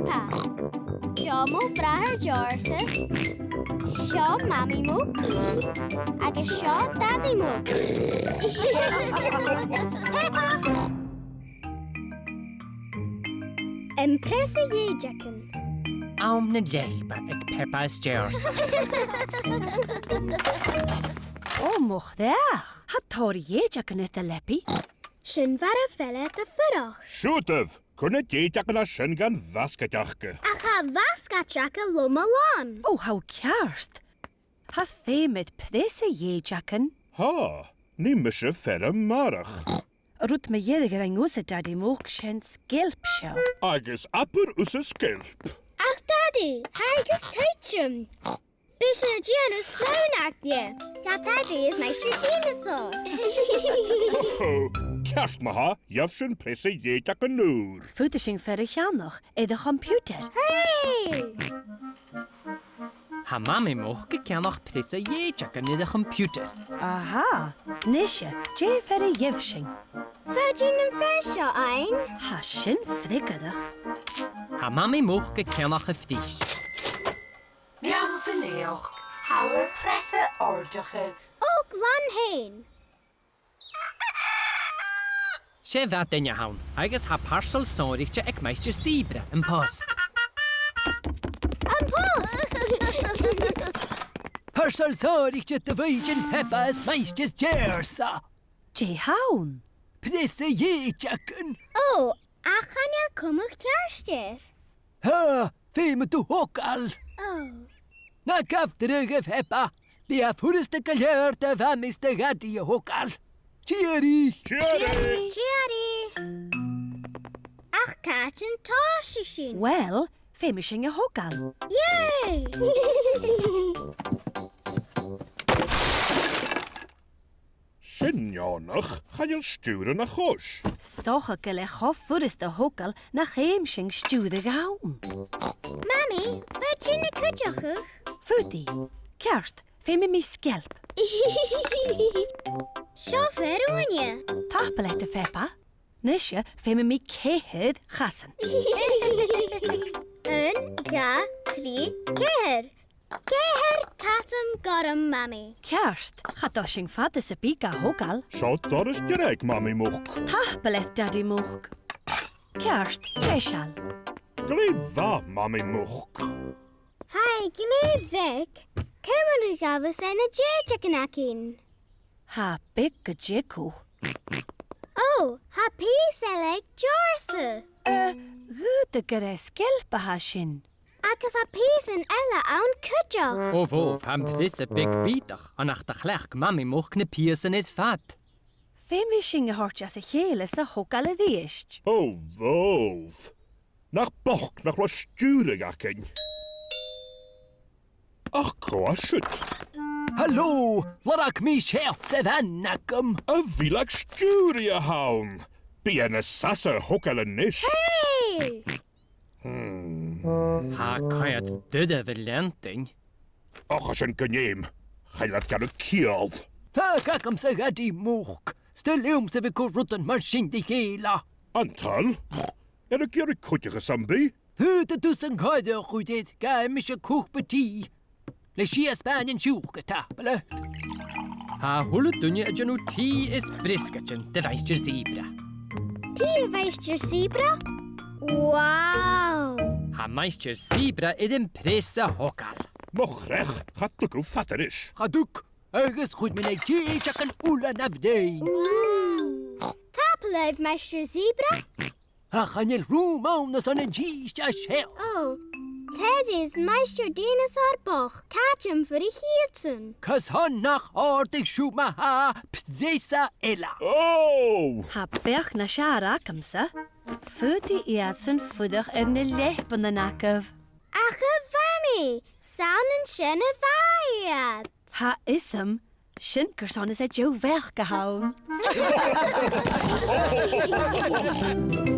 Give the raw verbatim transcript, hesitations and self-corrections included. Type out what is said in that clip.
Peppa. Seo mo bhràthair Deòrsa. Seo Mamaidh Muc. Agus seo Dadaidh Muc. Peppa! Am preasa dhèideagan. Àm na leapa aig Peppa is Deòrsa. Ò, mo chreach! Tha tòrr dhèideagan air do leabaidh. Sin far a bheil iad a' fuireach. Siuthadaibh! Cuir na dèideagan sin dhan bhasgaid aca. Ach tha am basgaid aca loma-làn. Ò, tha thu ceart. Tha feum air preasa dhèideagan. Tha, nì mise fear a-màireach. Rud mu dheireadh a rinn thusa, a Dhadaidh Muc, 's e an sgeilp seo. Agus abair thusa sgeilp. Ach Dadaidh, tha e gus tuiteam. Bidh sinn a' dèanamh slàn aige. Tha Teadaidh is Maighstir Dìneasar. Ho, ho, ceart ma-thà, gheibh sinn preasa dhèideagan ùr. Faodaidh sinn fear a cheannach air a' choimpiutair. Hooray! Tha Mamaidh Muc a' ceannach preasa dhèideagan air a' choimpiutair. Aha! Nise, dè am fear a gheibh sinn? Faodaidh sinn am fear seo fhaighinn. Tha sin freagarrach. Tha Mamaidh Muc a' ceannach a' phris. Meal do naidheachd, tha ur preasa òrdachadh. Ò, glan fhèin. 'S e bha duine a th' ann, agus tha parsail sònraichte aig Maighstir Zebra am post. Am post! Parsail sònraichte do Mhaighdeann Peppa is Maighstir Deòrsa. Dè th' ann? Preasa dhèideagan. Ò, ach chan eil cumadh ceart air. Tha, feumaidh tu thogail. Ò. Na gabh dragh, a Pheppa. Bidh e furasta gu leòr do Mhamaidh is do Dhadaidh a thogail. Tìoraidh! Tìoraidh! Tìoraidh! Ach càit an tòisich sinn? Uill, feumaidh sinn a thogail. Yay! Sin neònach, chan eil stiùireadh na chois. 'S dòcha gu bheil e cho furasta thogail nach fheum sinn stiùireadh ann. Mamaidh, faod sinn a cuideachadh? Faodaidh. Ceart, feumaidh mi sgeilp. Seo fear uaine. Tapadh leat, a Pheppa. Nise, feumaidh mi ceithir chasan. Aon, dhà, trì, ceithir. Ceithir casan gorm, Mamaidh. Ceart, cha toir sinn fada sam bith ga thogail. Seo doras dearg, Mamaidh Muc. Tapadh leat, Dadaidh Muc. Ceart, deiseil. Glè mhath, Mamaidh Muc. Tha e glè bheag, ciamar a ghabhas na dèideagan againn? Tha e beag gu dearbh. Ò, tha pìos eile aig Deòrsa. Eh, dh'fhaodadh gur e sgeilp a tha sin. Agus tha pìosan eile ann cuideachd. Ò bhobh, tha am preasa beag bìodach, an ach do chleachd Mamaidh Muc na pìosan air fad. Feumaidh sinn a thoirt às a chèile 's a thogail a-rithist. Ò bhobh. Nach bochd nach robh stiùireadh againn. Ach cò às siud? Halò, lorg mi seo sa bhan agam. A bheil stiùireadh ann? Bidh e nas fhasa thogail a-nis. Hey! Hmm. Tha e caran doirbh a leantainn. Och, tha sin gu feum. Chan eil e a' dèanamh ciall. Fàg agamsa, a Dhadaidh Muc. 'S toil leamsa a bhith a' cur rudan mar sin ri chèile. An toil? An robh thu ag iarraidh cuideachadh sam bith? Faodaidh tusa an coire a chur air, gabhaidh mise cupa tì. Le sia spàinean siùcair, tapadh leat. Tha a h-uile duine a' dèanamh tì is briosgaidean do Mhaighstir Zebra. Tì, a Mhaighstir Zebra? Wow! Tha Maighstir Zebra air am preasa a thogail. Mo chreach, cha tug thu fada ris. Cha tug, agus chuir mi na dèideagan uile na bhraon. Wow! Tapadh leibh, Maighstir Zebra. Ach chan eil rùm ann airson an tì seo. Ò, Teadaidh is Maighstir Dìneasar bochd, càit am fuirich iadsan? Carson nach òrdaich sibh ma-thà preasa eile? Ò! Tha beachd nas fheàrr agamsa. Faodaidh iadsan fuireach air na leapannan agaibh. Ach a Mhamaidh, 's ann an sin a bha iad. Tha fhios agam, sin carson is e deagh bheachd a th' ann.